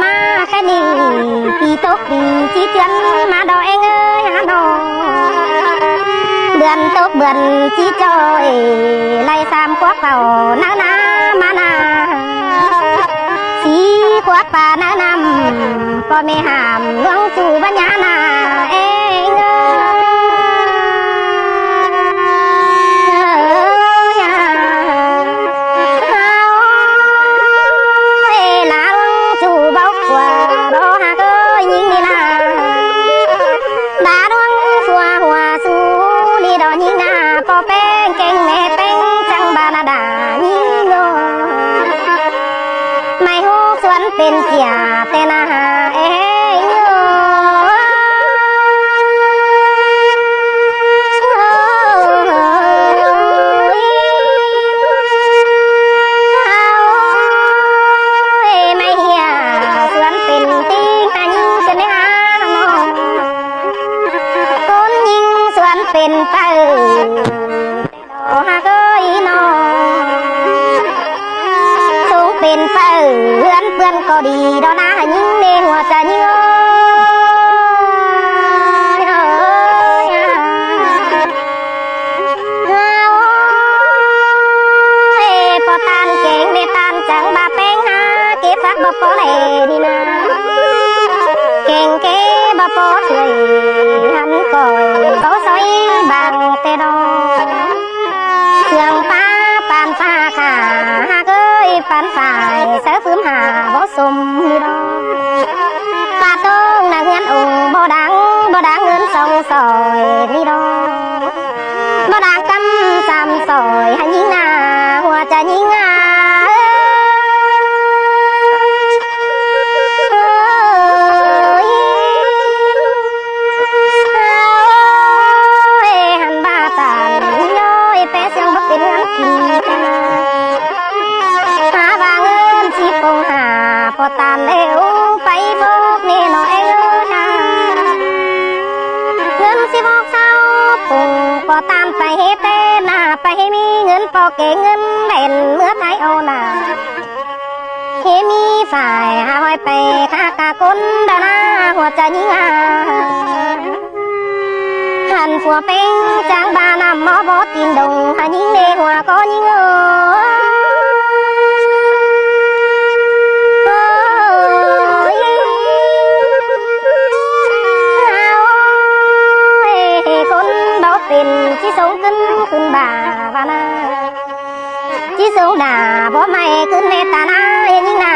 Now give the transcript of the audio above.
ມາແຄ່ນີ້ ປີຕົກປີຊິເຈື່ອນມາດອກເອງເອີຍຫາດອກ ເດືອນຕົກເດືອນຊິຈ່ອຍ ໄລ່ສາມຄວບເຂົ້ານານາມານາ ສີ່ຄວບປານານ້ຳ ພໍ່ແມ່ຫ້າມຫຼວງສູ່ບັນຍານາເອງເອີຍ ເອີຍ ເອີຍ ລາວສູ່ເບົາກວ່າ ບໍ່ຫາກເອີຍຍິງນີ້ນາ ດາດວງຫົວຫົວສູ່ນີ້ດອກຍິງນາ ພໍ່ແປ້ງເກັ່ງແມ່ແປ້ງຈັງບານາດາຍິງໂຍ ໄມ້ຮູ້ສວນເປັນເກຍແຕ່ນາຫາເອງໂຍ ໂອ້ຍ ໄມ້ເຫຍສວນເປັນຕິງ ອາຍິງເປັນໄດ້ຫານ້ອງ ຄົນຍິງສວນເປັນໄປ ໂອຫາເອີຍນ້ອງ ສົງເປັນໄປເຮືອນເປື້ອນກໍດີດອກນາ ໃຫ້ຍິງເນຫົວໃຈຍິງເອີຍ ໂອ້ຍ ພໍ່ຕານເກັ່ງແມ່ຕານຈັງບາແປ້ງຫາ ເກັບຜັກບໍ່ພໍແລນີ້ນາ ເກັ່ງເກັບບໍ່ພໍຊ່ວຍ ຫັນກ່ອຍບໍ່ຊ່ອຍບາງແຕ່ດອກ ເຄື່ອງປາປານຟ້າຂ້າ ຫາກເອີຍປານຝ້າຍ ໃສ່ຟືມຫາບໍ່ສົມນີ້ດອກ ປາຕົງໜ້າເຮືອນອົງບໍ່ດັງ ບໍ່ດັງເງິນສອງຊອຍນີ້ດອກ ບໍ່ດັງກຳສາມຊອຍ ໃຫ້ຍິງນາ ຫົວໃຈຍິງນາ ເອີຍ ເອີຍ ຫັນວ່າຕານນ້ອຍ ແປສຽງບໍ່ເປັນເຮືອນກິນ ຫາວ່າເງິນສິບປົງຫາ ພໍຕານແລ້ວໄປບອກແນ່ນ້ອງເອີຍນາ ເງິນສິບຫົກຊາວປົງ ພໍຕານໄປເຮັດແຕ່ນາ ໄປໃຫ້ມີເງິນປອກແກເງິນແລ່ນເມືອໄທເອົານາ ເຮມີຝ່າຍຫາຫ້ອຍໄປຄາກາຄົນດານາ ຫົວໃຈຍິງອາ ຫັນຜົວເປັນຈັ່ງບານ້ຳໝໍບໍ່ຕີນດົງ ຫາຍິງເດຫົວກໍຍິງເອີຍ ໂອ້ຍ ຄົນບໍ່ເປັນຊິສົ່ງຂຶ້ນ ຂຶ້ນບາບານາ ຊິສົ່ງດາບໍ່ໄໝ້ຂຶ້ນເມດຕານ